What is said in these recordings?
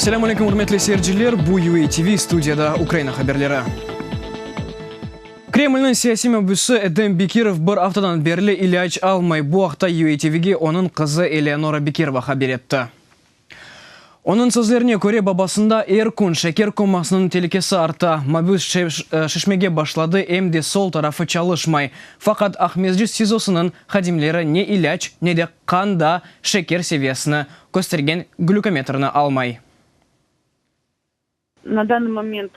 Selâm aleyküm, ürmetli seyirciler! Bu UATV, studiyada Ukraina haberleri. Kremlniñ siyasiy mabüsi Edem Bekirov bir aftadan berli ilâc almay. Bu aqta UATVge onıñ qızı Eleonora Bekirova haber etti. Onıñ sözlerine köre, babasında er kün şeker komasınıñ telükesi arta. Mabüs şişmege başladı, em de sol tarafı çalışmay. Faqat Aqmescit SİZOsınıñ hadimleri ne ilâc, ne de qanda şeker seviyesini köstergen glükometrni almay.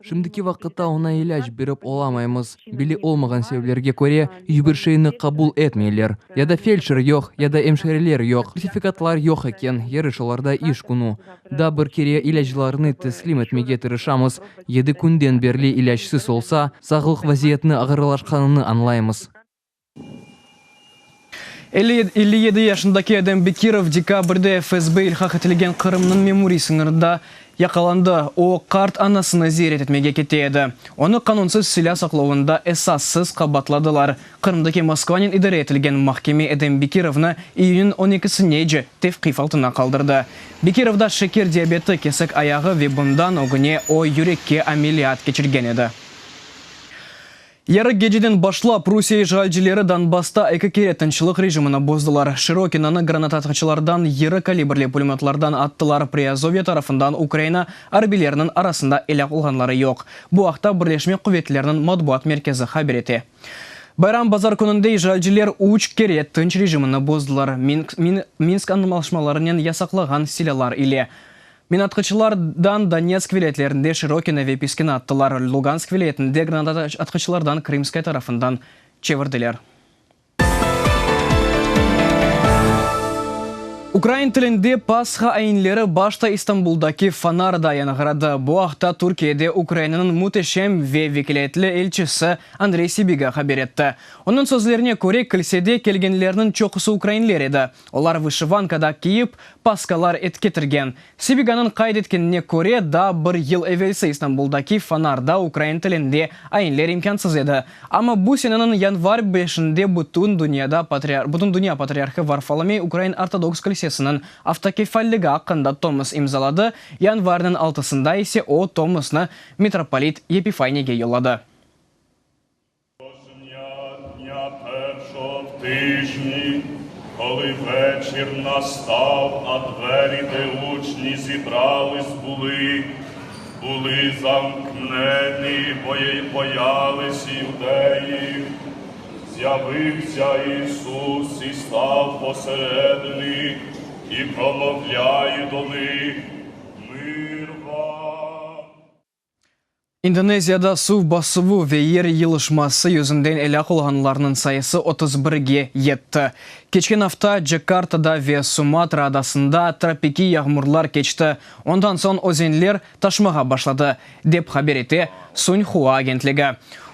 Şimdiki vaqıtta oña ilâc berip olamaymız. Belli olmağan sebeplerge köre, iç bir şeyni qabul etmeyler. Ya da feldşer yoq, ya da emşireler yoq. Sertifikatlar yoq eken, yarış olarda iş künü. Daa bir kere ilâclarnı teslim etmege tırışamız. Yedi künden berli ilâcsız olsa, sağlıq vaziyetini ağırlaşqanını añlaymız. 57 yaşındaki Edem Bekirov dekabrde FSB ilhaq etilgen Qırımnıñ memuriy sıñırında yaqalandı. O, qart anasını ziyaret etmege kete edi. Onı qanunsız silâ saqlavında esassız qabaatladılar. Qırımdaki Moskvanen idare etilgen mahkeme Edem Bekirovnı iyünniñ on ekisinece tevqif altına qaldırdı. Bekirovda şeker diabeti, kesik ayağı ve bundan ögüne o, yürekke ameliyat keçirgen edi. Yarı geceden başlap Rusiye işğalcileri Donbassta eki kere tınçlıq rejimini bozdılar. Şirokinanı granatatqıçlardan, yırı kalibrli pulemötlardan attılar, Priazovye tarafından Ukraina arbiyleriniñ arasında elâk olğanları yoq. Bu aqta Birleşme quvetleriniñ matbuat merkezi haber ete. Bayram bazar kününde işğalciler üç kere tınç rejimini bozdılar, Minsk añlaşmalarınen yasaqlağan silâlar ile. Minatqıçlardan Donetsk vilâyetlerinde Şirokino ve Piskino attılar, Lugansk vilâyetinde granataatqıçlardan Krımskaya tarafından çevirdiler. Ukrain tilinde Pasha ayinleri başta İstanbuldaki Fanarda yañğıradı. Bu aqta Türkiyede Ukrainanıñ müteşem ve vekilâyetli elçisi Andrey Sibiga haber etti. Onıñ sözlerine köre, kilsede kelgenlerniñ çoqusı ukrainler edi. Olar vışivanka da kiyip, paskalar et ketirgen. Sibiganıñ qayd etkenine köre, daa bir yıl evelsi İstanbuldaki Fanarda ukrain tilinde ayinler imkânsız edi. Amma bu seneniñ yanvar beşinde bütün dünyada bütün dünya patriarhı Varfolomey Ukrain Ortodoks kilsesiniñ avtokefalligi aqqında tomos imzaladı, yanvarniñ altısında ise o tomosnı mitropolit Yepifaniyge yolladı. İndoneziyada suv basuvı ve yer yılışması yüzünden elâk olğanlarnıñ sayısı 31-ge yetti. Keçken afta Cakartada ve Sumatra adasında tropikiy yağmurlar keçti, ondan soñ özenler taşmağa başladı, dep haber ete Sunhua agentligi.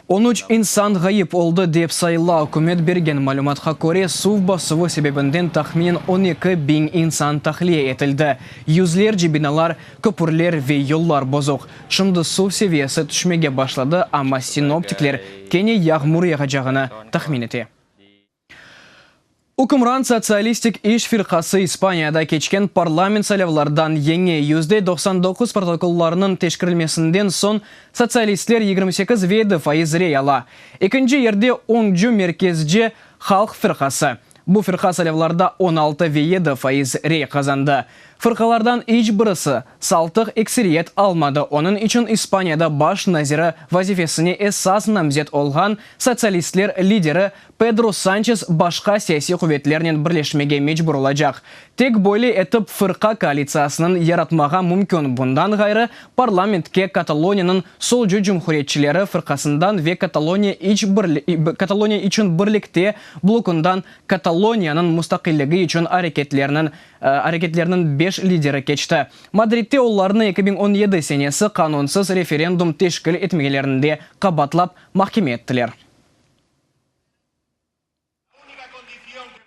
On üç insan ğayıp oldı, dep sayıla. Ükümet bergen malümatqa köre, suv basuvı sebebinden tahminen 12 biñ insan tahliye etildi, yüzlerce binalar, köpürler ve yollar bozuq. Şimdi suv seviyesi tüşmege başladı, amma sinoptikler kene yağmur yağacağını tahmin ete. Ükümran Sotsialistik iş firqası İspaniyada keçken parlament saylavlardan yeñe. 99% protokollarnıñ teşkerilmesinden soñ sotsialistler 28,7% rey ala. Ekinci yerde oñcu-merkezci Halq firqası. Bu firqa saylavlarda 16,7% rey qazandı. Fırqalardan iç birisi saltıq ekseriyet almadı, onıñ içün İspaniyada baş naziri vazifesine esas namzet olğan sotsialistler lideri Pedro Sançes başqa siyasiy quvetlernen birleşmege mecbur olacaq. Tek böyle etip fırqa koalitsiyasınıñ yaratmağa mümkün, bundan ğayrı, parlamentke Kataloniyanıñ Solcu cumhuriyetçileri fırqasından ve Kataloniya iç Kataloniya içün birlikte blokundan Kataloniyanıñ mustaqilligi içün areketlerniñ areketlerniñ beş lideri keçti. Madridde olarnı 2017 senesi qanunsız referendum teşkil etmelerinde qabaatlap mahkeme ettiler.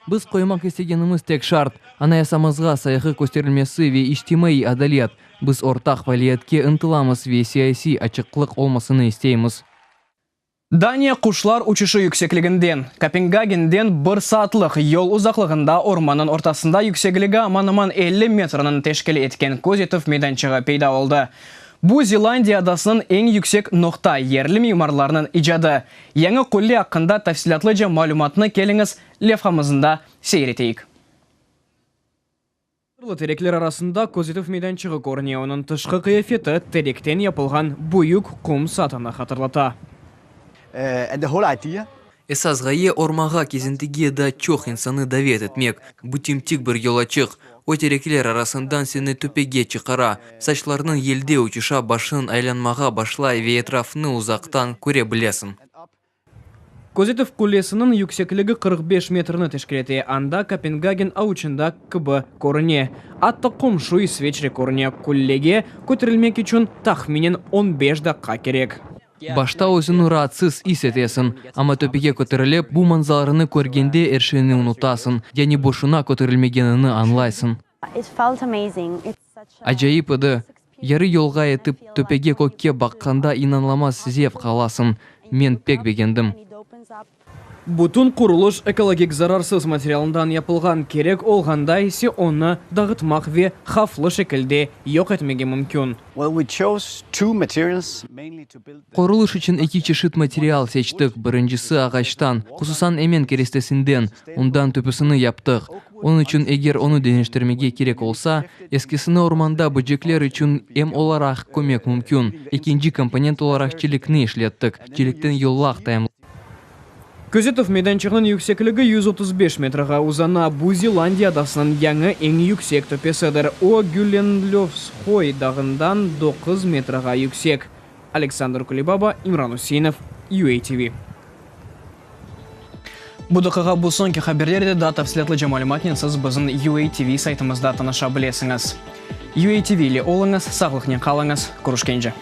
Biz qoymaq istegenimiz tek şart, Anayasamızğa sayğı kösterilmesi ve içtimaiy adalet. Biz ortaq faaliyetke ıntılamız ve siyasiy açıqlıq olmasını isteymiz. Daniya quşlar uçuşı yüksekliginden, Kopengagenden bir saatlıq yol uzaqlığında ormannıñ ortasında yüksekligi aman-aman 50 metrniñ teşkil etken közetüv meydançığı peyda oldı. Bu Zelandiya adasınıñ eñ yüksek noqta yerli mimarlarnıñ icadı. Yañı qulle aqqında tafsilâtlıca malümatnı keliñiz levhamızında seyir eteyik. Sırlı terekler arasında közetüv meydançığı körüne, onıñ tışqı qıyafeti terekten yapılğan büyük qum saatını hatırlata. Esas ğaye, ormanğa kezintige daa çoq insanı davet etmek. Bu tim-tik bir yolaçıq. O terekler arasından seni töpege çıqara. Saçlarnıñ yelde uçuşa, başıñ aylanmağa başlay ve etrafnı uzaqtan köre bilesiñ. Közetüv qullesiniñ yüksekligi 45 metrni teşkil ete, anda Kopengagen avuçında kibi körüne. Atta qomşu İsveçre körüne. Qullege köterilmek içün tahminen on beş daqqa kerek. Başta özüñni raatsız is etesiñ, amma töpege köterilip, bu manzaranı körgende er şeyni unutasıñ, yani boşuna köterilmegenini añlaysıñ. Acayip edi. Yarı yolğa yetip, töpege kökke baqqanda inanılamaz zevq alasıñ. Men pek begendim. Bütün qurulış ekologik zararsız materialından yapılğan, kerek olğanda ise onı dağıtmaq ve havflı şekilde yoq etmege mümkün. Qurulış içün eki çeşit material seçtik, birincisi ağaçtan, hususan emen kerestesinden, ondan töpesini yaptıq. Onıñ içün eger onı deñiştirmege kerek olsa, eskisini ormanda böcekler içün em olaraq kömek mümkün. Ekinci komponent olaraq çelikni işlettik, çelikten yolaq tayınladıq. Közetüv meydançığınıñ yüksekligi 135 metrğa uzana, bu Zelandiya adasınıñ yañı eñ yüksek töpesidir. O, Güllenlövshoy dağından doquz metrğa yüksek. Aleksandr Kulibaba, İmran Üseinov, UATV. Bu daqiqa bu soñki haberler edi, daa tafsilâtlıca malümatnen siz bizim UATV saytımızda tanışa bilesiñiz. UATV ile oluñız, sağlıqnen qalıñız, körüşkence!